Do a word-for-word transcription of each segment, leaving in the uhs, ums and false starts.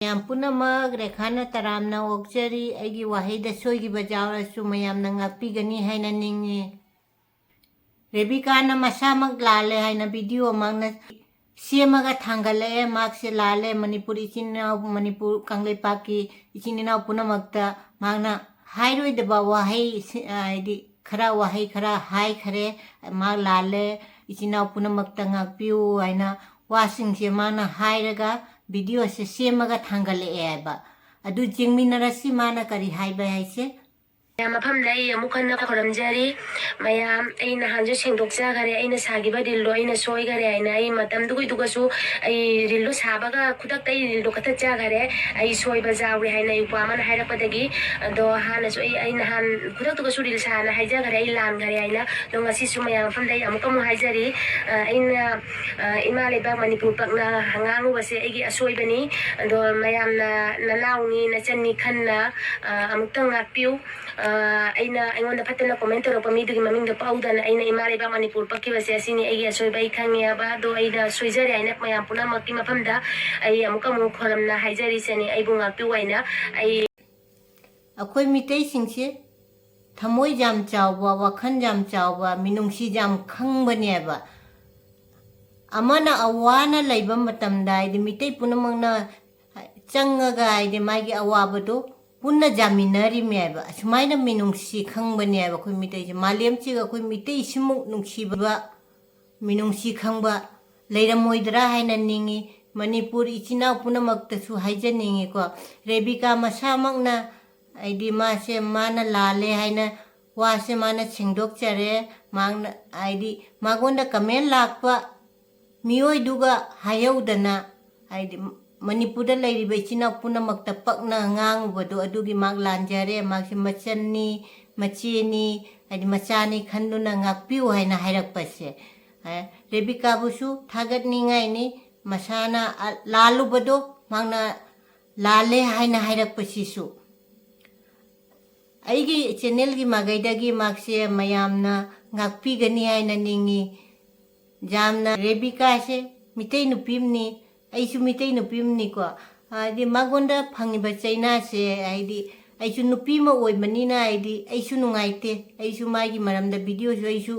ꯃꯌꯥꯝ ꯄꯨꯝꯅꯃꯛ ꯔꯦꯈꯥꯅ ꯇꯔꯥꯝꯅ ꯑꯣꯛꯆꯔꯤ꯫ ꯑꯩꯒꯤ ꯋꯥꯍꯩꯗ ꯁꯣꯏꯈꯤꯕ ꯌꯥꯎꯔꯁꯨ ꯃꯌꯥꯝꯅ ꯉꯥꯛꯄꯤꯒꯅꯤ ꯍꯥꯏꯅ ꯅꯤꯡꯏ꯫ ꯔꯦꯕꯤꯀꯥꯅ ꯃꯁꯥꯃꯛ ꯂꯥꯜꯂꯦ ꯍꯥꯏꯅ ꯚꯤꯗꯤꯑꯣ ꯃꯍꯥꯛꯅ ꯁꯦꯝꯃꯒ ꯊꯥꯡꯒꯠꯂꯛꯑꯦ꯫ ꯃꯍꯥꯛꯁꯦ ꯂꯥꯜꯂꯦ꯫ ꯃꯅꯤꯄꯨꯔ ꯏꯆꯤꯟ ꯏꯅꯥꯎ, ꯃꯅꯤꯄꯨꯔ ꯀꯪꯂꯩꯄꯥꯛꯀꯤ ꯏꯆꯤꯟ ꯏꯅꯥꯎ ꯄꯨꯝꯅꯃꯛꯇ ꯃꯍꯥꯛꯅ ꯍꯥꯏꯔꯣꯏꯗꯕ ꯋꯥꯍꯩ ꯁꯤ-, ꯍꯥꯏꯗꯤ ꯈꯔ ꯋꯥꯍꯩ ꯈꯔ ꯍꯥꯏꯈꯔꯦ꯫ ꯃꯍꯥꯛ ꯂꯥꯜꯂꯦ, ꯏꯆꯤꯟ ꯏꯅꯥꯎ ꯄꯨꯝꯅꯃꯛꯇ ꯉꯥꯛꯄꯤꯌꯨ ꯍꯥꯏꯅ ꯋꯥꯁꯤꯡꯁꯦ ꯃꯥꯅ ꯍꯥꯏꯔꯒ ꯚꯤꯗꯤꯑꯣꯁꯦ ꯁꯦꯝꯃꯒ ꯊꯥꯡꯒꯠꯂꯛꯑꯦ ꯍꯥꯏꯕ꯫ ꯑꯗꯨ ꯌꯦꯡꯃꯤꯟꯅꯔꯁꯤ ꯃꯥꯅ ꯀꯔꯤ ꯍꯥꯏꯕ ꯍꯥꯏꯁꯦ꯫ ꯃꯌꯥꯝ ꯃꯐꯝꯗ ꯑꯩ ꯑꯃꯨꯛ ꯍꯟꯅ ꯈꯨꯔꯨꯝꯖꯔꯤ꯫ ꯃꯌꯥꯝ, ꯑꯩ ꯅꯍꯥꯟꯁꯨ ꯁꯦꯡꯗꯣꯛꯆꯈꯔꯦ꯫ ꯑꯩꯅ ꯁꯥꯈꯤꯕ ꯔꯤꯜꯗꯣ ꯑꯩꯅ ꯁꯣꯏꯈꯔꯦ ꯍꯥꯏꯅ꯫ ꯑꯩ ꯃꯇꯝꯗꯨꯒꯤꯗꯨꯒꯁꯨ ꯑꯩ ꯔꯤꯜꯗꯣ ꯁꯥꯕꯒ ꯈꯨꯗꯛꯇ ꯑꯩ ꯔꯤꯜꯗꯣ ꯀꯛꯊꯠꯆꯈꯔꯦ꯫ ꯑꯩ ꯁꯣꯏꯕ ꯌꯥꯎꯔꯦ ꯍꯥꯏꯅ ꯏꯄ꯭ꯋꯥ ꯑꯃꯅ ꯍꯥꯏꯔꯛꯄꯗꯒꯤ꯫ ꯑꯗꯣ ꯍꯥꯟꯅꯁꯨ ꯑꯩ, ꯑꯩ ꯅꯍꯥꯟ ꯈꯨꯗꯛꯇꯨꯒꯁꯨ ꯔꯤꯜ ꯁꯥꯅ ꯍꯥꯏꯖꯈꯔꯦ, ꯑꯩ ꯂꯥꯟꯈꯔꯦ ꯍꯥꯏꯅ꯫ ꯑꯗꯣ ꯉꯁꯤꯁꯨ ꯃꯌꯥꯝ ꯃꯐꯝꯗ ꯑꯩ ꯑꯃꯨꯛꯀ ꯑꯃꯨꯛ ꯍꯥꯏꯖꯔꯤ꯫ ꯑ, ꯑꯩꯅ, ꯑ, ꯏꯃꯥ ꯂꯩꯕꯥꯛ ꯃꯅꯤꯄꯨꯔ ꯄꯛꯅ ꯉꯥꯡꯉꯨꯕꯁꯦ ꯑꯩꯒꯤ ꯑꯁꯣꯏꯕꯅꯤ꯫ ꯑꯗꯣ ꯃꯌꯥꯝꯅ ꯅꯅꯥꯎꯅꯤ, ꯅꯆꯟꯅꯤ ꯈꯟꯅ, ꯑ, ꯑꯃꯨꯛꯇꯪ ꯉꯥꯛꯄꯤꯌꯨ꯫ ꯑ, ꯑꯩꯅ, ꯑꯩꯉꯣꯟꯗ ꯐꯠꯇꯅ ꯀꯣꯃꯦꯟ ꯇꯧꯔꯛꯄ ꯃꯤꯗꯨꯒꯤ ꯃꯃꯤꯡꯗꯣ ꯄꯛꯍꯧꯗꯅ ꯑꯩꯅ ꯏꯃꯥ ꯂꯩꯕꯥꯛ ꯃꯅꯤꯄꯨꯔ ꯄꯛꯈꯤꯕꯁꯦ ꯑꯁꯤꯅꯤ ꯑꯩꯒꯤ ꯑꯁꯣꯏꯕ, ꯑꯩ ꯈꯪꯉꯦ ꯍꯥꯏꯕ꯫ ꯑꯗꯣ ꯑꯩꯅ ꯁꯣꯏꯖꯔꯦ ꯍꯥꯏꯅ ꯃꯌꯥꯝ ꯄꯨꯝꯅꯃꯛꯀꯤ ꯃꯐꯝꯗ ꯑꯩ ꯑꯃꯨꯛꯀ ꯑꯃꯨꯛ ꯈꯨꯔꯨꯝꯅ ꯍꯥꯏꯖꯔꯤꯁꯤꯅꯤ, ꯑꯩꯕꯨ ꯉꯥꯛꯄꯤꯌꯨ ꯍꯥꯏꯅ꯫ ꯑꯩ ꯑꯩꯈꯣꯏ ꯃꯤꯇꯩꯁꯤꯡꯁꯦ ꯊꯃꯣꯏ ꯌꯥꯝ ꯆꯥꯎꯕ, ꯋꯥꯈꯜ ꯌꯥꯝ ꯆꯥꯎꯕ, ꯃꯤꯅꯨꯡꯁꯤ ꯌꯥꯝ ꯈꯪꯕꯅꯦꯕ꯫ ꯑꯃꯅ ꯑꯋꯥꯅ ꯂꯩꯕ ꯃꯇꯝꯗ, ꯍꯥꯏꯗꯤ ꯃꯤꯇꯩ ꯄꯨꯝꯅꯃꯛꯅ ꯆꯪꯉꯒ, ꯍꯥꯏꯗꯤ ꯃꯥꯒꯤ ꯑꯋꯥꯕꯗꯣ ꯄꯨꯟꯅ ꯌꯥꯃꯤꯟꯅꯔꯤꯃꯦꯕ꯫ ꯑꯁꯨꯃꯥꯏꯅ ꯃꯤꯅꯨꯡꯁꯤ ꯈꯪꯕꯅꯦꯕ ꯑꯩꯈꯣꯏ ꯃꯤꯇꯩꯁꯦ꯫ ꯃꯥꯂꯦꯝꯁꯤꯒ ꯑꯩꯈꯣꯏ ꯃꯤꯇꯩꯁꯤꯃꯨꯛ ꯅꯨꯡꯁꯤꯕ, ꯃꯤꯅꯨꯡꯁꯤ ꯈꯪꯕ ꯂꯩꯔꯝꯃꯣꯏꯗ꯭ꯔꯥ ꯍꯥꯏꯅ ꯅꯤꯡꯉꯤ꯫ ꯃꯅꯤꯄꯨꯔ ꯏꯆꯤꯟ ꯏꯅꯥꯎ ꯄꯨꯝꯅꯃꯛꯇꯁꯨ ꯍꯥꯏꯖꯅꯤꯡꯉꯤꯀꯣ, ꯔꯦꯕꯤꯀꯥ ꯃꯁꯥꯃꯛꯅ, ꯍꯥꯏꯗꯤ ꯃꯥꯁꯦ ꯃꯥꯅ ꯂꯥꯜꯂꯦ ꯍꯥꯏꯅ ꯋꯥꯁꯦ ꯃꯥꯅ ꯁꯦꯡꯗꯣꯛꯆꯔꯦ꯫ ꯃꯍꯥꯛꯅ, ꯍꯥꯏꯗꯤ ꯃꯉꯣꯟꯗ ꯀꯃꯦꯟ ꯂꯥꯛꯄ ꯃꯤꯑꯣꯏꯗꯨꯒ ꯍꯥꯏꯍꯧꯗꯅ, ꯍꯥꯏꯗꯤ ꯃꯅꯤꯄꯨꯔꯗ ꯂꯩꯔꯤꯕ ꯏꯆꯤꯟ ꯏꯅꯥꯎ ꯄꯨꯝꯅꯃꯛꯇ ꯄꯛꯅ ꯉꯥꯡꯉꯨꯕꯗꯣ ꯑꯗꯨꯒꯤ ꯃꯍꯥꯛ ꯂꯥꯟꯖꯔꯦ꯫ ꯃꯍꯥꯛꯁꯦ ꯃꯆꯟꯅꯤ, ꯃꯆꯦꯅꯤ, ꯍꯥꯏꯗꯤ ꯃꯆꯥꯅꯤ ꯈꯟꯗꯨꯅ ꯉꯥꯛꯄꯤꯌꯨ ꯍꯥꯏꯅ ꯍꯥꯏꯔꯛꯄꯁꯦ꯫ ꯑꯦ, ꯔꯦꯕꯤꯀꯥꯕꯨꯁꯨ ꯊꯥꯒꯠꯅꯤꯡꯉꯥꯏꯅꯤ꯫ ꯃꯁꯥꯅ, ꯑ, ꯂꯥꯜꯂꯨꯕꯗꯣ ꯃꯍꯥꯛꯅ ꯂꯥꯜꯂꯦ ꯍꯥꯏꯅ ꯍꯥꯏꯔꯛꯄꯁꯤꯁꯨ꯫ ꯑꯩꯒꯤ ꯆꯦꯅꯦꯜꯒꯤ ꯃꯥꯏꯀꯩꯗꯒꯤ ꯃꯍꯥꯛꯁꯦ ꯃꯌꯥꯝꯅ ꯉꯥꯛꯄꯤꯒꯅꯤ ꯍꯥꯏꯅ ꯅꯤꯡꯉꯤ꯫ ꯌꯥꯝꯅ, ꯔꯦꯕꯤꯀꯥꯁꯦ ꯃꯤꯇꯩ ꯅꯨꯄꯤ ꯑꯃꯅꯤ, ꯑꯩꯁꯨ ꯃꯤꯇꯩ ꯅꯨꯄꯤ ꯑꯃꯅꯤꯀꯣ꯫ ꯍꯥꯏꯗꯤ ꯃꯉꯣꯟꯗ ꯐꯪꯉꯤꯕ ꯆꯩꯅꯥꯁꯦ, ꯍꯥꯏꯗꯤ ꯑꯩꯁꯨ ꯅꯨꯄꯤ ꯑꯃ ꯑꯣꯏꯕꯅꯤꯅ, ꯍꯥꯏꯗꯤ ꯑꯩꯁꯨ ꯅꯨꯡꯉꯥꯏꯇꯦ꯫ ꯑꯩꯁꯨ ꯃꯥꯒꯤ ꯃꯔꯝꯗ videoꯁꯨ ꯑꯩꯁꯨ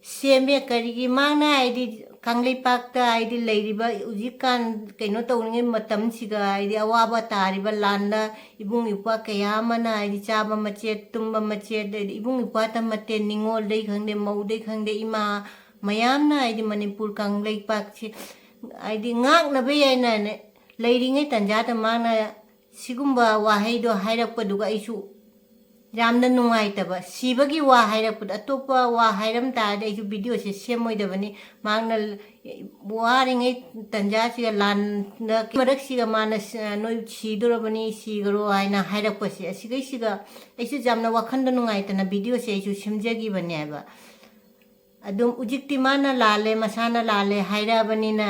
ꯁꯦꯝꯃꯦ꯫ ꯀꯔꯤꯒꯤ ꯃꯥꯅ, ꯍꯥꯏꯗꯤ ꯀꯪꯂꯩꯄꯥꯛꯇ, ꯍꯥꯏꯗꯤ ꯂꯩꯔꯤꯕ ꯍꯧꯖꯤꯛꯀꯥꯟ ꯀꯩꯅꯣ ꯇꯧꯔꯤꯉꯩ ꯃꯇꯝꯁꯤꯒ, ꯍꯥꯏꯗꯤ ꯑꯋꯥꯕ ꯇꯥꯔꯤꯕ ꯂꯥꯟꯗ ꯏꯕꯨꯡ ꯏꯄ꯭ꯋꯥ ꯀꯌꯥ ꯑꯃꯅ, ꯍꯥꯏꯗꯤ ꯆꯥꯕ ꯃꯆꯦꯠ, ꯇꯨꯝꯕ ꯃꯆꯦꯠ, ꯍꯥꯏꯗꯤ ꯏꯕꯨꯡ ꯏꯄ꯭ꯋꯥꯇ ꯅꯠꯇꯦ, ꯅꯤꯉꯣꯜꯗꯩ ꯈꯪꯗꯦ, ꯃꯧꯗꯩ ꯈꯪꯗꯦ, ꯏꯃꯥ ꯃꯌꯥꯝꯅ, ꯍꯥꯏꯗꯤ ꯃꯅꯤꯄꯨꯔ ꯀꯪꯂꯩꯄꯥꯛꯁꯤ, ꯍꯥꯏꯗꯤ ꯉꯥꯛꯅꯕ ꯌꯥꯏꯅꯅꯦ ꯂꯩꯔꯤꯉꯩ ꯇꯟꯖꯥꯗ ꯃꯥꯅ ꯁꯤꯒꯨꯝꯕ ꯋꯥꯍꯩꯗꯣ ꯍꯥꯏꯔꯛꯄꯗꯨꯒ ꯑꯩꯁꯨ ꯌꯥꯝꯅ ꯅꯨꯡꯉꯥꯏꯇꯕ꯫ ꯁꯤꯕꯒꯤ ꯋꯥ ꯍꯥꯏꯔꯛꯄꯗꯣ, ꯑꯇꯣꯞꯄ ꯋꯥ ꯍꯥꯏꯔꯝ ꯇꯥꯔꯗꯤ ꯑꯩꯁꯨ videoꯁꯦ ꯁꯦꯝꯃꯣꯏꯗꯕꯅꯤ꯫ ꯃꯍꯥꯛꯅ ꯋꯥꯔꯤꯉꯩ ꯇꯟꯖꯥꯁꯤꯒ, ꯂꯥꯟꯗ ꯃꯔꯛꯁꯤꯒ ꯃꯥꯅ ꯁ-, "ꯅꯣꯏ ꯁꯤꯗꯣꯔꯕꯅꯤ, ꯁꯤꯈꯔꯣ" ꯍꯥꯏꯅ ꯍꯥꯏꯔꯛꯄꯁꯦ, ꯑꯁꯤꯈꯩꯁꯤꯒ ꯑꯩꯁꯨ ꯌꯥꯝꯅ ꯋꯥꯈꯟꯗ ꯅꯨꯡꯉꯥꯏꯇꯅ videoꯁꯦ ꯑꯩꯁꯨ ꯁꯦꯝꯖꯈꯤꯕꯅꯦꯕ꯫ ꯑꯗꯨꯝ ꯍꯧꯖꯤꯛꯇꯤ ꯃꯥꯅ ꯂꯥꯜꯂꯦ, ꯃꯁꯥꯅ ꯂꯥꯜꯂꯦ ꯍꯥꯏꯔꯛꯑꯕꯅꯤꯅ,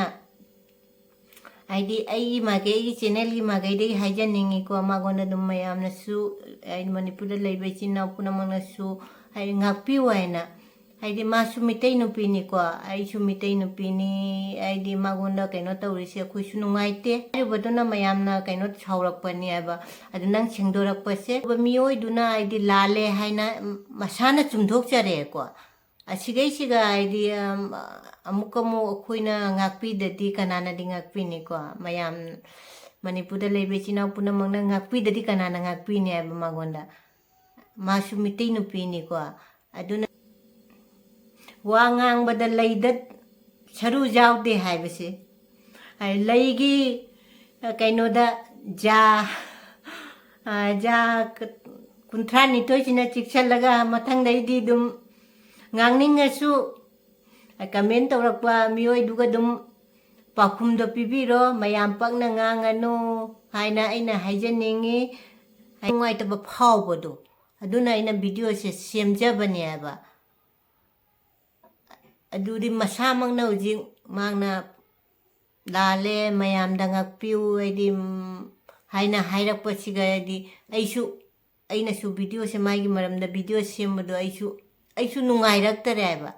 ꯍꯥꯏꯗꯤ ꯑꯩꯒꯤ ꯃꯥꯏꯀꯩ, ꯑꯩꯒꯤ channelꯒꯤ ꯃꯥꯏꯀꯩꯗꯒꯤ ꯍꯥꯏꯖꯅꯤꯡꯉꯤꯀꯣ, ꯃꯉꯣꯟꯗ ꯑꯗꯨꯝ ꯃꯌꯥꯝꯅꯁꯨ, ꯍꯥꯏꯗꯤ ꯃꯅꯤꯄꯨꯔꯗ ꯂꯩꯕ ꯏꯆꯤꯟ ꯏꯅꯥꯎ ꯄꯨꯝꯅꯃꯛꯅꯁꯨ, ꯍꯥꯏꯗꯤ ꯉꯥꯛꯄꯤꯌꯨ ꯍꯥꯏꯅ꯫ ꯍꯥꯏꯗꯤ ꯃꯥꯁꯨ ꯃꯤꯇꯩ ꯅꯨꯄꯤꯅꯤꯀꯣ, ꯑꯩꯁꯨ ꯃꯤꯇꯩ ꯅꯨꯄꯤꯅꯤ, ꯍꯥꯏꯗꯤ ꯃꯉꯣꯟꯗ ꯀꯩꯅꯣ ꯇꯧꯔꯤꯁꯦ ꯑꯩꯈꯣꯏꯁꯨ ꯅꯨꯡꯉꯥꯏꯇꯦ꯫ ꯍꯥꯏꯔꯤꯕꯗꯨꯅ ꯃꯌꯥꯝꯅ ꯀꯩꯅꯣ ꯁꯥꯎꯔꯛꯄꯅꯤ ꯍꯥꯏꯕ, ꯑꯗꯨ ꯅꯪ ꯁꯦꯡꯗꯣꯔꯛꯄꯁꯦ꯫ ꯃꯤꯑꯣꯏꯗꯨꯅ ꯍꯥꯏꯗꯤ ꯂꯥꯜꯂꯦ ꯍꯥꯏꯅ ꯃꯁꯥꯅ ꯆꯨꯝꯊꯣꯛꯆꯔꯦꯀꯣ꯫ ꯑꯁꯤꯈꯩꯁꯤꯒ ꯍꯥꯏꯗꯤ, ꯑꯝ, ꯑꯃꯨꯛ ꯑꯃꯨꯛ ꯑꯩꯈꯣꯏꯅ ꯉꯥꯛꯄꯤꯗꯗꯤ ꯀꯅꯥꯅꯗꯤ ꯉꯥꯛꯄꯤꯅꯤꯀꯣ? ꯃꯌꯥꯝ ꯃꯅꯤꯄꯨꯔꯗ ꯂꯩꯕ ꯏꯆꯤꯟ ꯏꯅꯥꯎ ꯄꯨꯝꯅꯃꯛꯅ ꯉꯥꯛꯄꯤꯗꯗꯤ ꯀꯅꯥꯅ ꯉꯥꯛꯄꯤꯅꯤ ꯍꯥꯏꯕ ꯃꯉꯣꯟꯗ? ꯃꯥꯁꯨ ꯃꯤꯇꯩ ꯅꯨꯄꯤꯅꯤꯀꯣ꯫ ꯑꯗꯨꯅ ꯋꯥ ꯉꯥꯡꯕꯗ ꯂꯩꯗ ꯁꯔꯨ ꯌꯥꯎꯗꯦ ꯍꯥꯏꯕꯁꯦ꯫ ꯍꯥꯏ, ꯂꯩꯒꯤ, ꯑ, ꯀꯩꯅꯣꯗ ꯖꯥ, ꯑ, ꯖꯥ ꯀ-, ꯀꯨꯟꯊ꯭ꯔꯥ ꯅꯤꯊꯣꯏꯁꯤꯅ ꯆꯤꯛꯁꯜꯂꯒ ꯃꯊꯪꯗꯩꯗꯤ ꯑꯗꯨꯝ ꯉꯥꯡꯅꯤꯡꯉꯁꯨ, ꯑ, comment ꯇꯧꯔꯛꯄ ꯃꯤꯑꯣꯏꯗꯨꯒ ꯑꯗꯨꯝ ꯄꯥꯎꯈꯨꯝꯗꯣ ꯄꯤꯕꯤꯔꯣ꯫ ꯃꯌꯥꯝ ꯄꯛꯅ ꯉꯥꯡꯉꯅꯨ ꯍꯥꯏꯅ ꯑꯩꯅ ꯍꯥꯏꯖꯅꯤꯡꯉꯤ꯫ ꯅꯨꯡꯉꯥꯏꯇꯕ ꯐꯥꯎꯕꯗꯣ, ꯑꯗꯨꯅ ꯑꯩꯅ videoꯁꯦ ꯁꯦꯝꯖꯕꯅꯦꯕ꯫ ꯑꯗꯨꯗꯤ ꯃꯁꯥꯃꯛꯅ ꯍꯧꯖꯤꯛ ꯃꯥꯅ ꯂꯥꯜꯂꯦ, ꯃꯌꯥꯝꯗ ꯉꯥꯛꯄꯤꯌꯨ, ꯍꯥꯏꯗꯤ, ꯎꯝ, ꯍꯥꯏꯅ ꯍꯥꯏꯔꯛꯄꯁꯤꯒ, ꯍꯥꯏꯗꯤ ꯑꯩꯁꯨ, ꯑꯩꯅꯁꯨ videoꯁꯦ, ꯃꯥꯒꯤ ꯃꯔꯝꯗ video ꯁꯦꯝꯕꯗꯣ ꯑꯩꯁꯨ, ꯑꯩꯁꯨ ꯅꯨꯡꯉꯥꯏꯔꯛꯇꯔꯦ ꯍꯥꯏꯕ꯫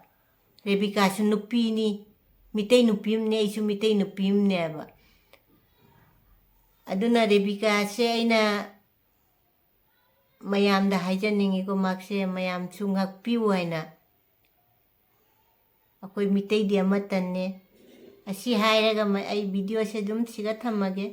ꯔꯦꯕꯤꯀꯥꯁꯨ ꯅꯨꯄꯤꯅꯤ, ꯃꯤꯇꯩ ꯅꯨꯄꯤ ꯑꯃꯅꯤ, ꯑꯩꯁꯨ ꯃꯤꯇꯩ ꯅꯨꯄꯤ ꯑꯃꯅꯦꯕ꯫ ꯑꯗꯨꯅ ꯔꯦꯕꯤꯀꯥꯁꯦ ꯑꯩꯅ ꯃꯌꯥꯝꯗ ꯍꯥꯏꯖꯅꯤꯡꯉꯤꯀꯣ, ꯃꯍꯥꯛꯁꯦ ꯃꯌꯥꯝꯁꯨ ꯉꯥꯛꯄꯤꯌꯨ ꯍꯥꯏꯅ꯫ ꯑꯩꯈꯣꯏ ꯃꯤꯇꯩꯗꯤ ꯑꯃꯠꯇꯅꯦ꯫ ꯑꯁꯤ ꯍꯥꯏꯔꯒ ꯃ-, ꯑꯩ videoꯁꯦ ꯑꯗꯨꯝ ꯁꯤꯒ ꯊꯝꯃꯒꯦ꯫